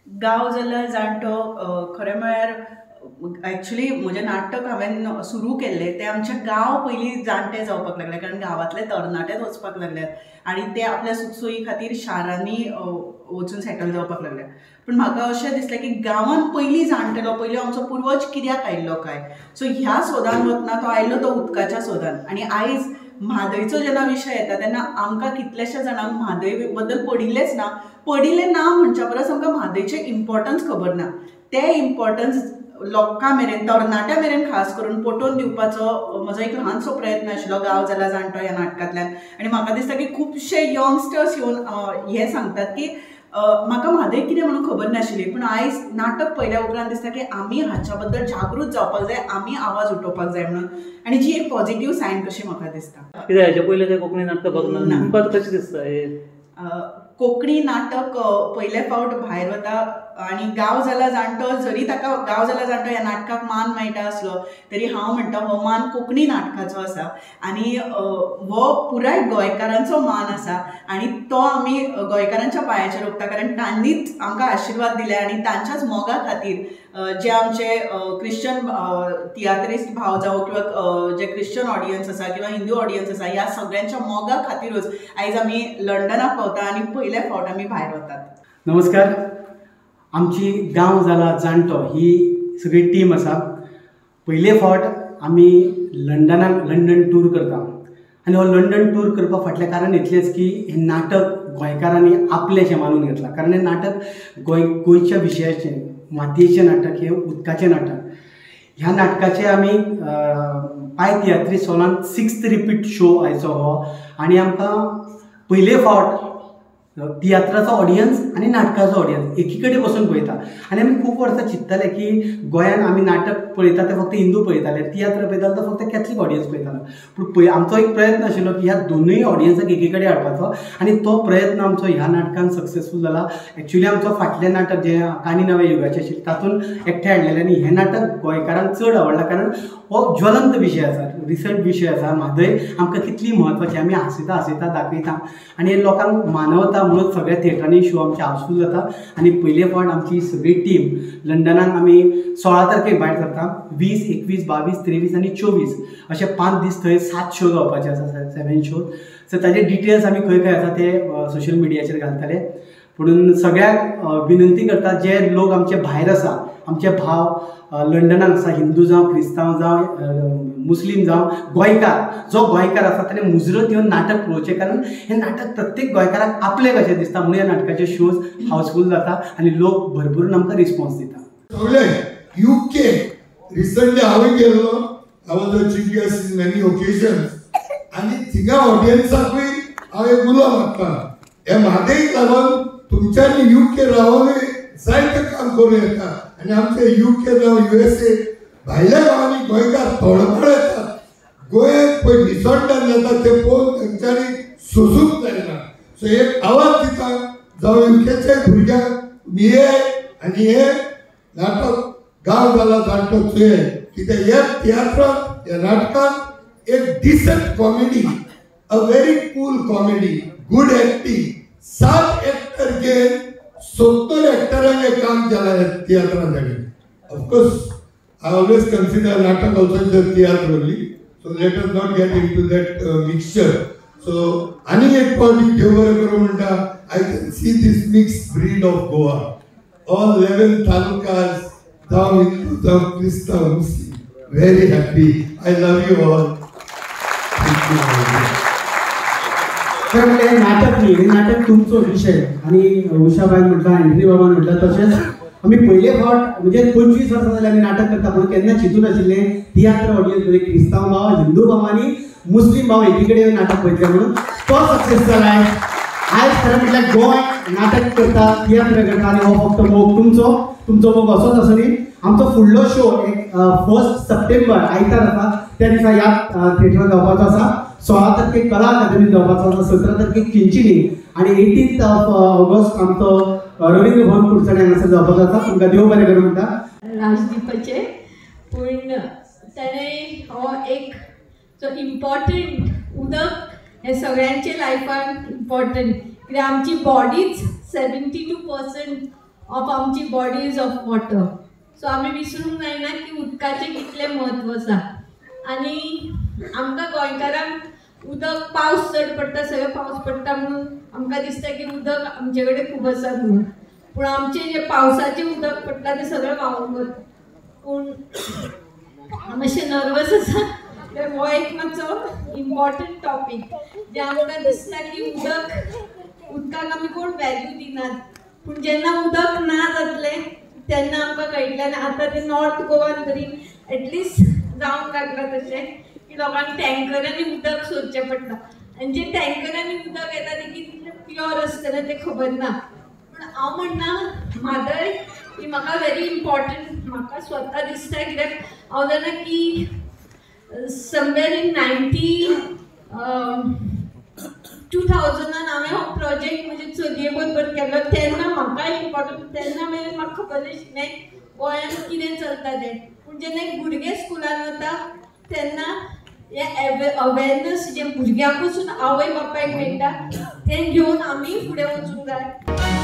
गांव जाला जाणटो खरें म्हळ्यार एक्चुली म्हजें नाटक हांवें सुरू केल्लें तें आमच्या गांव पयलीं जाणटे जावपाक लागले, कारण गांवांतले तरणाटेच वचपाक लागल्यात आनी ते आपल्या सुखसोयी खातीर शारांनी वचून सेटल जावपाक लागले. पूण म्हाका अशें दिसलें की गांवांत पयलीं जाणटेलो, पयलीं आमचो पुर्वज कित्याक आयिल्लो काय, सो ह्या सोदान वतना तो आयलो तो उदकाच्या सोदान. आनी आयज म्हादयचो जेन्ना विशय येता तेन्ना आमकां कितल्याश्या जाणांक म्हादय बद्दल पडिल्लेंच ना, पडिल्लें ना म्हणच्या परस आमकां म्हादयचें इम्पॉर्टन्स खबर ना. तें इम्पॉर्टन्स लोकां मेरेन, तरणाट्यां मेरेन खास करून पटोवन दिवपाचो म्हजो एक ल्हानसो प्रयत्न आशिल्लो गांव जाला जाणटो ह्या नाटकांतल्यान. आनी म्हाका दिसता की खुबशे यंगस्टर्स येवन हें सांगतात की म्हाका म्हादय कितें म्हणून खबर नाशिल्ली, पूण आयज नाटक पळयल्या उपरांत दिसता की आमी हाच्या बद्दल जागृत जावपाक जाय, आमी आवाज उठोवपाक जाय म्हणून. आनी जी एक पॉझिटिव्ह सायन कशी म्हाका दिसता. कित्याक हाच्या पयलीं काय कोंकणी नाटकां बघना तुमकां कशें दिसता? कोंकणी नाटक पयले फावट भायर वता आनी गांव जाला जाणटो जरी ताका गांव जाला जाणटो ह्या नाटकाक मान मेळटा आसलो तरी हांव म्हणटा हो मान कोंकणी नाटकाचो आसा आनी हो पुराय गोंयकारांचो मान आसा आनी तो आमी गोंयकारांच्या पांयाचेर रोखता, कारण तांणीच आमकां आशिर्वाद दिले आनी तांच्याच मोगा खातीर जे आमचे क्रिश्चन तियात्रिस्ट भाव जावं किंवा जे क्रिश्चन ऑडियन्स आसा किंवा हिंदू ऑडियन्स आसा ह्या सगळ्यांच्या मोगा खातीरूच आयज आमी लंडनाक पावता आनी पयले फावट आमी भायर वतात. नमस्कार. आमची गांव जाला जाणटो ही सगळी टीम आसा. पयले फावट आमी लंडनाक लंडन टूर करता आनी हो लंडन टूर करपा फाटलें कारण इतलेंच की हें नाटक गोंयकारांनी आपलें शें मानून घेतलां, कारण हें नाटक गोंयच्या विशयाचें, मातयेचें नाटक, हें उदकाचें नाटक. ह्या नाटकाचें आमी पाय तियात्रिस्ट हॉलान 6th repeat show आयचो हो आनी आमकां पयले फावट तियात्राचो ऑडियन्स आनी नाटकाचो ऑडियन्स एकी कडेन बसून पळयता. आनी आमी खूब वर्सां चिंत्ताले की गोंयान आमी नाटक पळयता ते फक्त हिंदू पळयताले, तियात्र पळयताले तो फक्त कॅथलीक ऑडियन्स पळयतालो. पूण पळय आमचो एक प्रयत्न आशिल्लो की ह्या दोनूय ऑडियन्साक एकी कडेन हाडपाचो आनी तो प्रयत्न आमचो ह्या नाटकान सक्सेसफूल जाला. एक्चुली आमचो फाटलें नाटक जें काणी नव्या युगाचें आशिल्लें तातूंत एकठांय हाडलेलें आनी हें नाटक गोंयकारांक चड आवडलां, कारण हो ज्वलंत विशय आसा, रिसंट विशय आसा. म्हादय आमकां कितली म्हत्वाची आमी हांसयता हांसयता दाखयता आनी हे लोकांक मानवता म्हणून सगळ्या थिएटरांनी शो आमचे हाऊसफूल जाता. आनी पयले फावट आमची सगळी टीम लंडनाक आमी 16 तारखेक भायर सरता. 20, 21, 22, 23 आनी 24 अशे 5 दीस थंय 7 शो जावपाचे आसा, 7 शो. सो ताजे डिटेल्स आमी खंय खंय आसा ते सोशल मिडियाचेर घालतले. पुणून सगळ्यांक विनंती करता, जे लोक आमचे भायर आसा, आमचे भाव लंडनाक आसा, हिंदू जावं, क्रिस्तांव जावं, मुस्लीम जावं, गोंयकार, जो गोंयकार आसा ताणें मुजरत येवन नाटक पळोवचें, कारण हें नाटक प्रत्येक गोंयकाराक आपलें कशें दिसता म्हणून ह्या नाटकाचे शोज हाऊसफूल जाता आनी लोक भरभरून आमकां रिस्पॉन्स दिता. सगळे युके रिसंटली हांवें गेल्लो, I was a chief guest in many occasions आनी थिंगा ऑडियन्साकूय हांव एक उलो मारता, हे म्हादयक लागून तुमच्यांनी युके रावनूय जायतें काम करूं येता. आनी आमचे युके जावं USA भायल्या गांवांनी गोंयकार तळमळ येतात, गोंयांत पळय निसणटान जाता तें पळोवन तेंच्यांनी सोसूंक जायना. सो एक आवाज दिता जावं युकेच्या भुरग्यांक ये आनी हे नाटक गांव जाला जाणटो चोय, कित्याक ह्या तियात्रांत ह्या नाटकांत एक decent comedy, a very cool comedy, good acting, 7 actor घेवन 70 एक्टरांक हें काम केलां ह्या तियात्रान ताणें. Of course I always consider natak also is a tiatr only, so let us not get into that mixture. So आनीक एक पावटी देव बरें करूं म्हणटा, I can see this mixed breed of Goa, all 11 talukas, जावं हिंदू जावं क्रिस्तांव मुस्लीम, very happy. I love you all. Thank you. खरें म्हणल्यार हें नाटक न्ही, हें नाटक तुमचो विशय आनी उषाबायन म्हटलां, एंड्री बाबान म्हटलां, तशेंच आमी पयले फावट म्हणजे 25 वर्सां जाल्यार आमी नाटक करता, पूण केन्ना चिंतून नाशिल्लें तियात्र ऑडियन्स म्हणजे क्रिस्तांव भाव, हिंदू भाव आनी मुस्लीम भाव एकी कडेन नाटक पळयतले म्हणून तो सक्सेस जाला. आयज खरें म्हटल्यार गोंय नाटक करता, तियात्र करता आनी हो फक्त मोग तुमचो, तुमचो मोग असोच आसूं न्ही. आमचो फुडलो शो एक 1 सप्टेंबर आयतार आसा, त्या दिसा ह्या थिएटरान जावपाचो आसा. 16 तारखेक कला अकादमीन जावपाचो आसा, 17 तारखेक चिंचिनी आनी 18 ऑगस्ट आमचो रवींद्र भवन कुडचणे हांगासर जावपाचो आसा. तुमकां देव बरें करूं म्हणटा. राजदीपाचें, पूण ताणें हो एक जो इम्पॉर्टंट उदक हें सगळ्यांचे लायफान इम्पॉर्टंट, कित्याक आमची बॉडीच 72% ऑफ आमची body is of water. So आमी विसरूंक जायना की उदकाचें कितलें म्हत्व आसा. आनी आमकां गोंयकारांक उदक, पावस चड पडटा, सगळें पावस पडटा म्हणून आमकां दिसता की उदक आमचे कडेन खूब आसा म्हणून, पूण आमचें जें पावसाचें उदक पडटा तें सगळें व्हांवून वता. पूण हांव मातशें नर्वस आसा. हो एक मातसो इम्पॉर्टंट टॉपीक जें आमकां दिसता की उदक, उदकाक आमी कोण वॅल्यू दिनात, पूण जेन्ना उदक ना जातलें तेन्ना आमकां कळटलें. आनी आतां तें नॉर्थ गोवान तरी एटलिस्ट जावंक लागलां तशें की लोकांक टँकरांनी उदक सोदचें पडटा, आनी जे टँकरांनी उदक येता तें कितलें प्युअर आसतलें तें खबर ना. पूण हांव म्हणना म्हादय ही म्हाका व्हेरी इम्पॉर्टंट, म्हाका स्वता दिसता कित्याक हांव जाणा की समवेर इन 2000 हांवें हो प्रोजेक्ट म्हजे चलये बरोबर केल्लो, तेन्ना म्हाका इम्पॉर्टंट, तेन्ना मेरेन म्हाका खबर नाशिल्लें गोंयांत कितें चलता तें. पूण जेन्ना एक भुरगें स्कुलान वता तेन्ना हें अवेरनस जें भुरग्यां पसून आवय बापायक मेळटा तें घेवन आमी फुडें वचूंक जाय.